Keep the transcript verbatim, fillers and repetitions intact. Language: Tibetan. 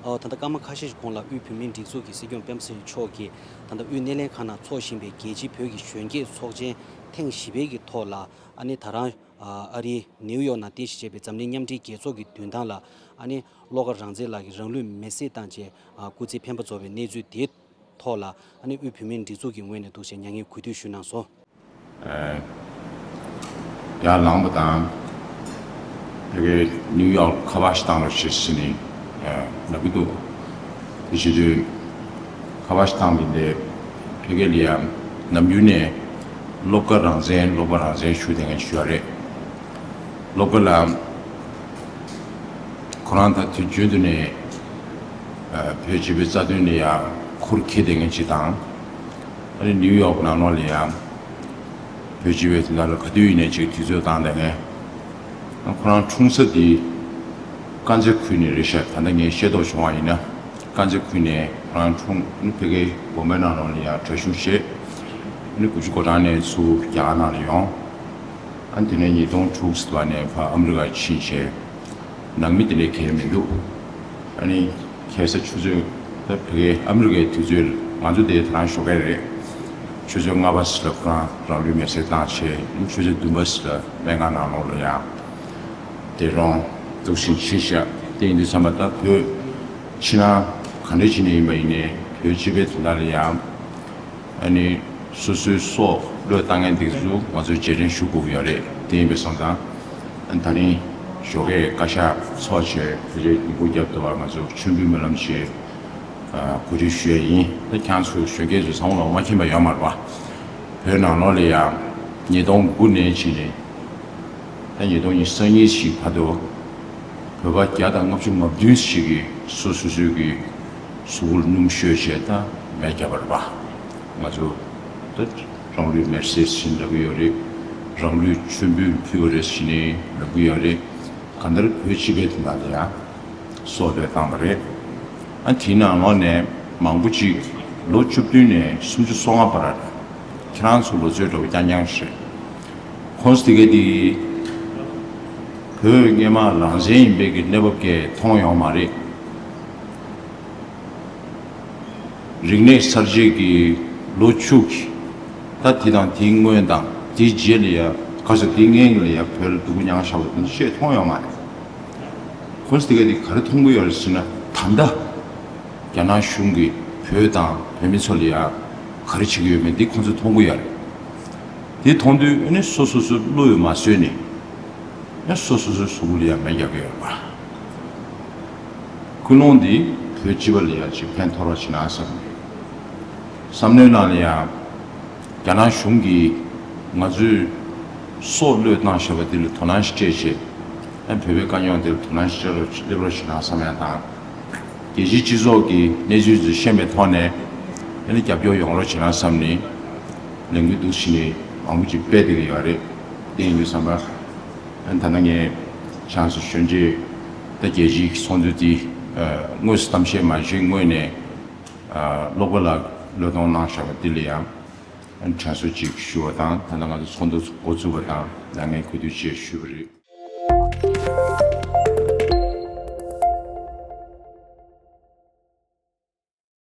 ཨོ། ད་ལྟ་སྐར་མ་ཁ་ཤས་ཤིག་གོང་ལ་དབུས་བོད་མིའི་སྒྲིག་འཛུགས་ཀྱི་སྲིད་སྐྱོང་སྤེན་པ་ཚེ་རིང་མཆོག་གིས་ད་ལྟ་དབུས་སྣེ་ལེན་ཁང་ནང་འཚོགས་བཞིན་པའི་རྒྱལ་སྤྱིའི་བོད་ཀྱི་གཞོན་སྐྱེས་ཚོགས་ཆེན་ཐེངས་བཞི་པའི་གི་ཐོག་ལ། ཨ་ནི་ད་རང་ཨ་རིའི་ནིའུ་ཡོག་ནང་རྟེན་གཞི་བྱས་པའི་འཛམ་གླིང་མཉམ་འབྲེལ་རྒྱལ་ཚོགས་ཀྱི་མདུན་ཐང་ལ། ཨ་ནི་བློ་དགའ་རང་བཙན་ལགས་ཀྱིས་རང་ལུས་མེར་སྲེག་བཏང་རྗེས་ཨ་སྐུ་ཚེ་འཕེན་པ་རྫོགས་པའི་གནས་ཚུལ་དེའི་ཐོག་ལ། ཨ་ནི་དབུས་བོད་མིའི་སྒྲིག་འཛུགས་ཀྱི་ངོས་ནས་འདུག་ཅེས་མྱ་ངན་གུས་འདུད་ཞུ་གནང་སོང་། ཨ། ཡར་ལངས་པ་དང་། ཕ་གིར་ནིའུ་ཡོག་ཁ་པར་ཞིག་བཏང་རོགས་ཞེས་ཟེར་ནས་ཨ་ལབ་ཀྱི་འདུག་དེ་བྱེད་དུས་ཁ་པར་ཞིག་བཏང་བ་ཡིན་ཏེ། ཕ་གི་ལ་ཡང་ནམ་རྒྱུན་ནས་བློ་དགའ་རང་བཙན་བློ་དགའ་རང་བཙན་ཞུ་བསྡད་མཁན་ཞིག་ཡོད་རེད། བློ་དགའ་ལགས་ཁོ་རང་ད་དུས་རྒྱུན་དུ་ནས་ཨ་བོད་སྤྱི་པའི་རྩ་དོན་ལ་ཡང་ཁུར་འཁྱེར་བསྡད་མཁན་ཅིག་དང་། ཨ་ནི་ནིའུ་ཡོག་ནང་ལོགས་ལ་ཡང་བོད་སྤྱི་པའི་དོན་དག་ལ་ག་དུས་ཡིན་ནའི་ཅིག་དུས་ཚོད་བཏང་བསྡད་མཁན། ཁོ་རང་འཁྲུངས་ས་དེ་དཀར་མཛེས་ཁུལ་ནས་རེད་ཤག་ད་ལྟ་ངས་ཤེས་རྟོགས་བྱུང་བ་ཡིན་ན། དཀར་མཛེས་ཁུལ་ནས་ཁོ་རང་འཁྲུངས། ཨ་ནི་ཕ་གིའི་དགོན་པའི་ནང་ལོགས་ལ་ཡང་གྲྭ་བཞུགས་བྱས། ཨ་ནི་དགུ་བཅུ་གོ་གྲངས་ནས་ཚུར་རྒྱ་གར་ནང་ལ་ཡོང་། ཨ་ནི་དེ་ནས་ཉིས་སྟོང་དྲུག་ཙམ་ནས་ཕར་ཨ་མི་རི་ཀར་ཕྱིན་བྱས། ནང་མི་དེ་འདྲའི་གང་ཡང་མི་འདུག་ཨ་ནི་ཁ་སང་ཆུ་ཚོད། ད་ཕ་གིའི་ཨ་མི་རི་ཀའི་དུས་ཚོད་ལ་ང་ཚོ་དེ་ད་རང་ཞོགས་ཀས་རེད། ཆུ་ཚོད་ལྔ་པ་ཙམ་ལ་ཁོ་རང་རང་ལུས་མེར་སྲེག་བཏང་བྱས། ཨ་ནི་ཆུ་ཚོད་བདུན་པ་ཙམ་ལ་སྨན་ཁང་ནང་ལོགས་ལ་ཡང་དེ་རུ་འདུག་སེ་ཕྱིན་བཞག་དེ་ཡིན་དུས་ཙམ་པ་ད་བོད་ཕྱི་ནང་ག་འདྲ་བྱས་ནས་ཡིན་པ་ཡིན་ནའི་བོད་སྤྱི་པའི་དོན་དག་ལ་ཡང་། ཨ་ནི་སོ་སོའི་སྲོག་བློས་བཏང་མཁན་དེ་ཚོ་ང་ཚོས་རྗེས་དྲན་ཞུ་དགོས་ཀྱི་ཡོད་རེད། དེ་ཡིན་པ་སོང་ཙང་། ཨ་ནི་ད་རིང་ཞོགས་ཀས་བཀའ་ཤག་ཚོགས་བྱས། དེ་རྗེས་ཉིན་གུང་རྒྱབ་ཏུ་བར་ང་ཚོ་མཆོད་འབུལ་སྨོན་ལམ་བྱས། ཨ་གོ་སྒྲིག་ཞུ་ཡས་ཡིན། ད་ཁྱེད་རང་ཚོ་གཞོན་སྐྱེས་ཚོས་ཚང་མ་ལ་འོ་མ་འཁྱེར་བ་ཡོད་མ་རེད་པ། བོད་ནང་ལོགས་ལ་ཡང་ཉིས་སྟོང་དགུ་ནས་བྱས་ནས། ད་ཉིས་སྟོང་ཉི་ཤུ་རྩ་གཉིས་ཤིག་བར་དུ་བོད་པ་བརྒྱ་དང་ལྔ་བཅུ་ང་བདུན་ཞིག་གིས་སོ་སོ་སོའི་གི་གཟུགས་པོར་སྣུམ་བཤོས་བྱས་ད་མེ་བརྒྱབ་པ་རེད་པ། ང་ཚོ་ད་རང་ལུས་མེར་སྲེག་ཟེར་ལབ་ཀྱི་ཡོད་རེད། རང་ལུས་མཆོད་འབུལ་ཕུལ་བ་རེད་ཟེར་ནས་ལབ་ཀྱི་ཡོད་རེད། གང་ལྟར་བོད་སྤྱི་པའི་དོན་དག་ལ་ཡང་སྲོག་བློས་བཏང་བ་རེད། ཨ་དེའི་ནང་ལོགས་ནས་མང་པོ་ཅིག་ལོ་བཅུ་བདུན་ནས་སུམ་ཅུ་སོ་ལྔ་བར། ཁྱེད་རང་ཚོ་ལོ་ཚོད་འདྲ་བོ་རྐྱང་རྐྱང་ཞིག་རེད། ཁོང་ཚོ་དེ་ག་དེ་བོད་སྔོན་མ་རང་བཙན་ཡིན་པའི་གི་གནས་བབ་ཀྱང་མཐོང་ཡོད་མ་རེད། རིག་གནས་གསར་བརྗེ་གི་ལོ་བཅུ་གི་ད་དེ་དང་དེའི་སྔོན་དང་དེའི་རྗེས་ལ་ཡ། ག་ཚོད་དེའི་སྔོན་ལ་ཡ་བོད་ལ་སྡུག་པོ་མྱངས་བཞག་པ་དེ་ཚོ་ཅིག་མཐོང་ཡོད་མ་རེད། ཁོང་ཚོ་དེ་ག་དེ་ག་རེ་མཐོང་གི་ཡོད་རེད་ཟེར་ན། ད་ལྟ་རྒྱ་ནག་གཞུང་གིས་བོད་དང་བོད་མི་ཚོ་ལ་ཡ་ག་རེ་བྱེད་ཀྱི་ཡོད་མེད་འདི་ཁོང་ཚོས་མཐོང་གི་ཡོད་རེད། དེ་མཐོང་དུས་ཨ་ནི་སོ་སོ་སོའི་བློ་ཡང་མ་བཟོད་ནས། ཨ་སོ་སོ་སོའི་གཟུགས་པོ་ལ་ཡང་མེ་རྒྱག་གི་ཡོད་པ། ཀུན་སློང་འདི་བོད་སྤྱི་པ་ལ་ཡང་ཅིག་ཕན་ཐོགས་རོགས་བྱེད་ན་བསམ། བསམ་བློའི་ནང་ལ་ཡང་རྒྱ་ནག་གཞུང་གིས་ང་ཚོའི་སྲོག་བློས་བཏང་བཞག་པ་འདི་ལ་དོ་སྣང་ཞིག་སྤྲད་བྱས། ཨ་བོད་པའི་དཀའ་རྙོག་འདི་ལ་དོ་སྣང་ཞིག་སྤྲད་རོགས་སླེབས་རོགས་བྱེད་ན་བསམ་ཡང་དང་། རྒྱལ་སྤྱིའི་སྤྱི་ཚོགས་ཀྱི་གནས་ཚུལ་ཚོ་ཤེས་པའི་ཐོག་ནས་ཨ་ནི་རྒྱབ་སྐྱོར་ཡོང་རོགས་བྱེད་ན་བསམ་ནས་ལས་འགུལ་འདུག་བྱས་ནས་མང་པོ་ཅིག་སྤེལ་བསྡད་ཀྱི་ཡོད་རེད། དེ་ཡིན་དུས་ཙམ་པ། ཨ་ནི་ད་ལྟ་ངས་ཆང་སུ་ཞོན་རྗེས་ད་རྒྱལ་སྤྱིའི་ཚོགས་འདུ་དེ་ཨ་དངོས་སུ་གཏམ་བཤད་མ་བྱས་སྔོན་ནས་ཨ་བློ་དགའ་ལགས་བློས་གཏོང་གནང་བཞག་པ་འདི་ལ་ཡང་ཨ་ནི་དྲན་གསོ་ཅིག་ཞུ་བ་དང་། ད་ལྟ་ང་ཚོ་ཚོགས་འདུ་འགོ་བཙུགས་པ་དང་ལས་འགན་གུས་འདུད་ཅེས་ཞུས་པ་རེད།